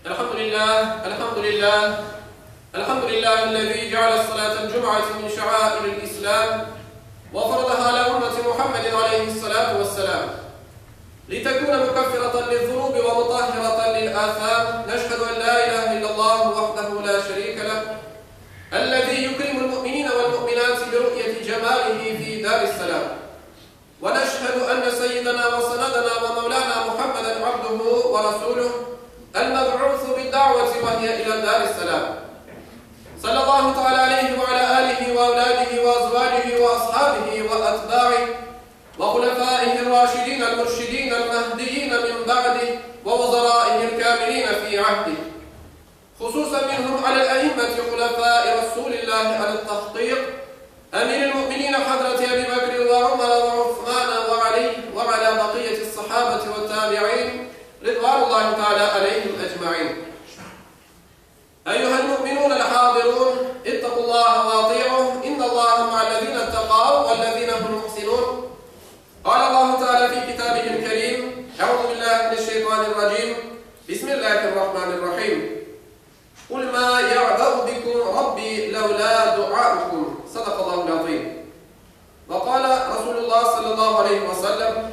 الحمد لله الحمد لله الحمد لله الذي جعل الصلاة الجمعة من شعائر الإسلام وفرضها على أمة محمد عليه الصلاة والسلام لتكون مكفرة للذنوب ومطهرة للآثام نشهد أن لا إله إلا الله وحده لا شريك له الذي يكرم المؤمنين والمؤمنات برؤية جماله في دار السلام ونشهد أن سيدنا وسندنا ومولانا محمدا عبده ورسوله المبعوث بالدعوة وهي إلى دار السلام صلى الله تعالى عليه وعلى آله وأولاده وأزواجه وأصحابه وأتباعه وخلفائه الراشدين المرشدين المهديين من بعده ووزرائه الكاملين في عهده خصوصا منهم على الأئمة خلفاء رسول الله على التحقيق أمير المؤمنين حضرة أبي بكر وعمر وعثمان وعلي وعلى بقية الصحابة والتابعين رضوان الله تعالى عليهم أجمعين أيها المؤمنون الحاضرون اتقوا الله واطيعوه إن الله مع الذين اتقوا والذين هم محسنون قال الله تعالى في كتابه الكريم أعوذ بالله من الشيطان الرجيم بسم الله الرحمن الرحيم قل ما يعبأ بكم ربي لولا دعاؤكم صدق الله العظيم وقال رسول الله صلى الله عليه وسلم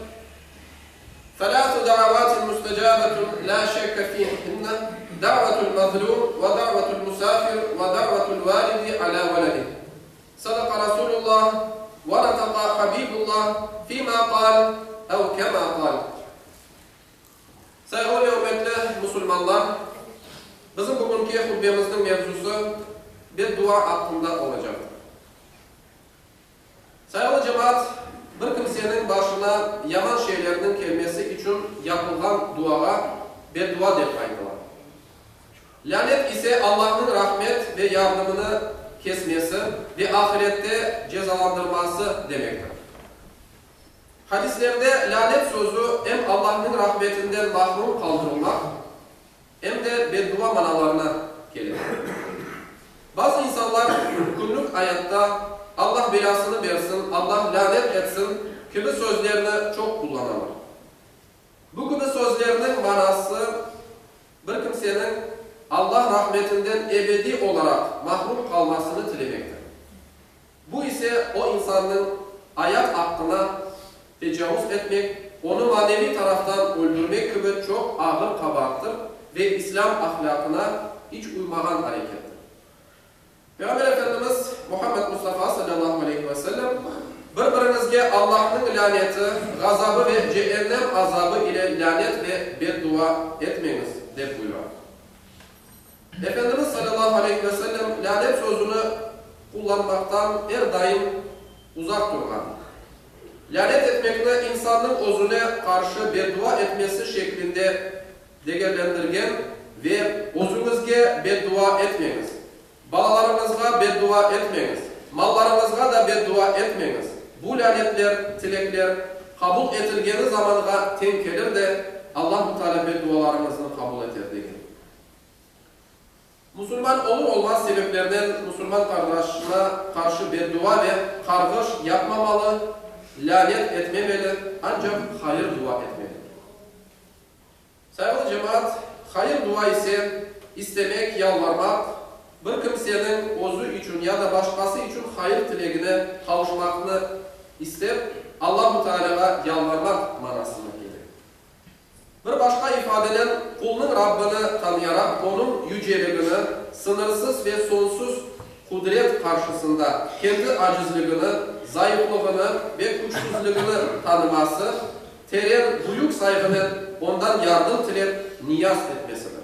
ثلاث دعوات مستجابة لا شك فيهن دعوة المظلوم ودعوة المسافر ودعوة الوالد على ولده صدق رسول الله ونطق حبيب الله فيما قال أو كما قال Sayğılı ve ürmetli musulmanlar, bizim bugünki hutbemizniñ mevzusı beddua aqqında olacaqtır. Sayğılı cemaat, bir kimseniñ başına yaman şeylerniñ kelmesi içün yapılğan duağa beddua dep aytıla. Lânet ise Allahnıñ rahmet ve yardımını kesmesi ve ahirette cezalandırması demektir. Hadislerde lânet sözü em Allahnıñ rahmetinden mahrum qaldırılmaq, em de beddua manalarına kele. Bazı insanlar künlük ayatta Allah belâsını bersin, Allah lânet etsin kibi sözlerni çoq qullanalar. Bu kibi sözlerniñ manası bir kimseniñ Allah rahmetinden ebediy olaraq mahrum qalmasını tilemektir. Bu ise o insannıñ ayat aqqına tecavuz etmek, onı maneviy taraftan öldürmek kibi çoq ağır qabaattır ve islâm ahlâqına iç uymağan arekettir. Peyğamber Efendimiz Muhammed Mustafa salâllahu aleyhi ve sellem, Bir-biriñizge Allahnıñ lâneti, ğazabı ve ceennem azabı ile lânet ve beddua etmeñiz, dep buyura. Efendimiz salâllahu aleyhi ve sellem lânet sözüni qullanmaqtan er daim uzaq turğan. Lânet etmekni insannıñ özüne qarşı beddua etmesi şeklinde degerlendirgen ve Özüñizge beddua etmeñiz, balalarıñızğa beddua etmeñiz, mallarıñızğa da beddua etmeñiz, bu lânetler, tilekler, qabul etilgeni zamanğa teñ kelir de, Allahu Teala beddualarıñıznı qabul eter, degen. Musulman olur-olmaz sebeplerden musulman qardaşına qarşı beddua ve qarğış yapmamalı, lânet etmemeli, ancaq hayır dua etmeli. Sayğılı cemaat, hayır dua ise, istemek, yalvarmaq, bir kimseniñ özü içün ya da başqası içün hayır tilegine qavuşmaqnı istep, Allahu Tealâğa yalvarmaq manasına kele. Bir başqa ifadenen, qulnıñ Rabbini tanıyaraq, onıñ yüceligini, sıñırsız ve soñsuz qudret qarşısında kendi acizligini, zayıflığını ve küçsüzligini tanıması, teren, büyük sayğınen ondan yardım tilep niyaz etmesidir.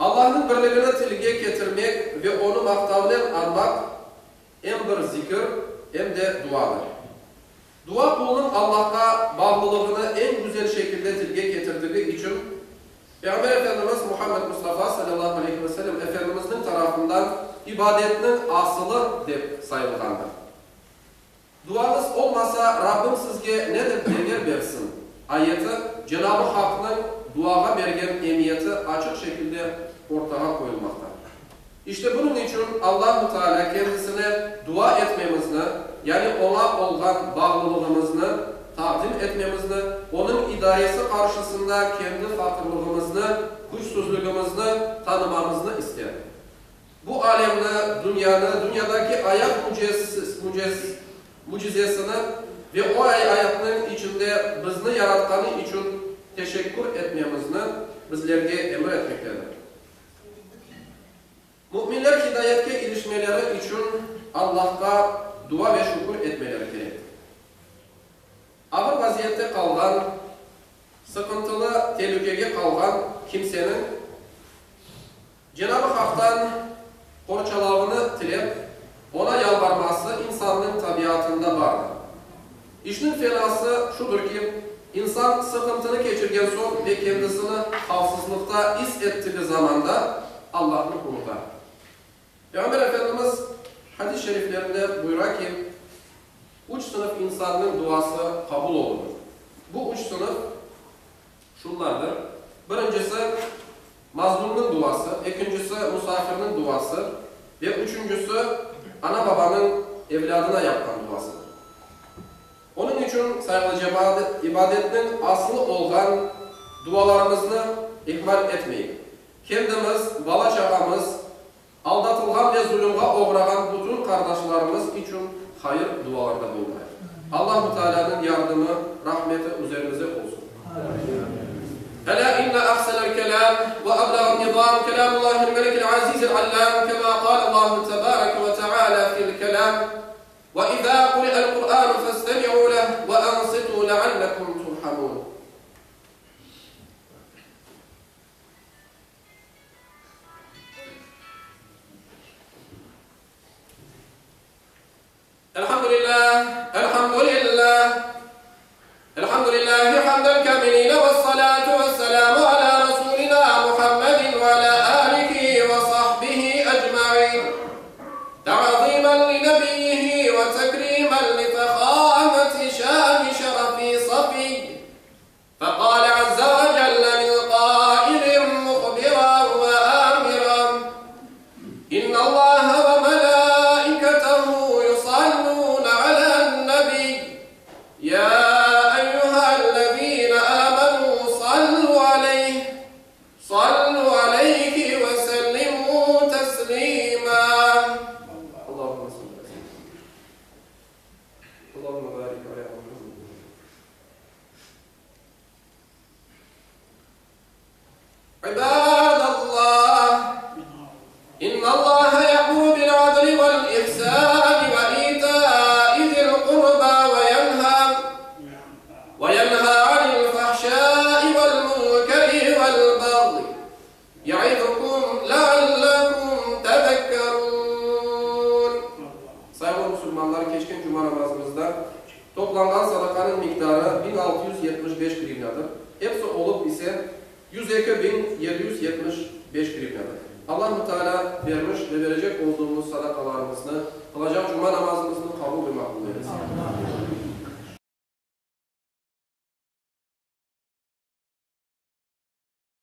Allahnıñ birligini tilge ketirmek ve onı maqtavnen añmaq em bir zikir, em de duadır. Dua qulnıñ Allahqa bağlılığını eñ güzel şekilde tilge ketirdigi içün, Peyğamber Efendimiz Muhammed Mustafa salâllahu aleyhi ve sellem Efendimizniñ tarafından ibadetniñ asılı dep sayılğandır. Duañız olmasa, Rabbim sizge ne dep deger bersin? ayeti Cenabı Haqnıñ duağa bergen emiyeti açıq şekilde ortağa qoyulmaqta. İşte bunıñ içün Allahu Teala kendisine dua etmemizni, yani Oña olğan bağlılığımıznı taqdim etmemizni, Onıñ. idaresi qarşısında kendi faqırlığımıznı, küçsüzligimizni tanımamıznı ister. Bu alemni, dünyanı, dünyadaki ayat mücizesini ve o ayatnıñ içinde bizni yaratqanı içün teşekkür etmemizni bizlerge emir etmektedir. Müminler hidayetke irişmeleri içün Allahqa dua ve şükür etmeleri kerektir. Ağır vaziyette qalğan, sıqıntılı telükege qalğan kimseniñ Cenab-ı Haqtan qorçalavını tilep, Oña yalvarması insannıñ tabiatında bardır. İşniñ fenası şudır ki, insan sıqıntını keçirgen soñ ve kendisini havfsızlıqta is ettigi zamanda Allahnı unuta. Peyğamber Efendimiz hadis şeriflerinde buyura ki, üç sınıf insannıñ duası qabul olunır. Bu üç sınıf şunlardır, birincisi, mazlumnıñ duası, ekincisi, musafirniñ duası ve üçüncisi, ana-babanıñ evlâdına yapqan duasıdır. Onıñ içün, sayğılı cemaat, ibadetniñ aslı olğan dualarımıznı ihmal etmeyik. Kendimiz, bala-çağamız, aldatılğan ve zulümğa oğrağan bütün qardaşlarımız içün hayır dualarda bulunayıq. Allahu Tealânıñ yardımı, rahmeti üzerimize olsun. Elâ inne ahsenel kelâm ve eblağen nizâm kelâmullâhil melikil azîzil allâm kemâ kâlellâhu tebâreke ve teâlâ fil kelâm, Ve izâ kuri'el Kur'ânu festemi'û leh ve ansitû leallekum turhamûn. Elhamdülillâh, elhamdülillâh, elhamdülillâhi hamden kâmilîne vessalâtu vesselâmu alâ Rasûlinâ Muhammedin ve alâ âlihi ve sahbihi ecmaîn. Ta'zîmen li nebiyyihi ve tekrîmen li fehâmeti şâni şerefi safî. Feqâle azze ve celle min qâilin muhbiran ve âmiran, İnnallâhe ve melâiketehu yusallûne alen-nebiy, yâ eyyühellezîne âmenû sallû aleyh, sallû aleyhi ve sellimû teslîmâ. Allahümme salli alâ seyyidinâ Muhammed. Allahümme bârik alâ Muhammed. İbadallah, İnnallaha ya'muru bil adli vel ihsani ve ita'i zil qurba ve yenha ve yenha anil fahşai vel munkeri vel bagyi ya'izukum leallekum tezekkerun. Sayğılı musulmanlar, keçken cuma namazımızda Toplanğan sadaqanıñ miqdarı 1675 grivnadır, episi olıp ise 102775 grivnadır. Allahu Teala bermiş ve berecek olduğumuz sadaqalarımıznı.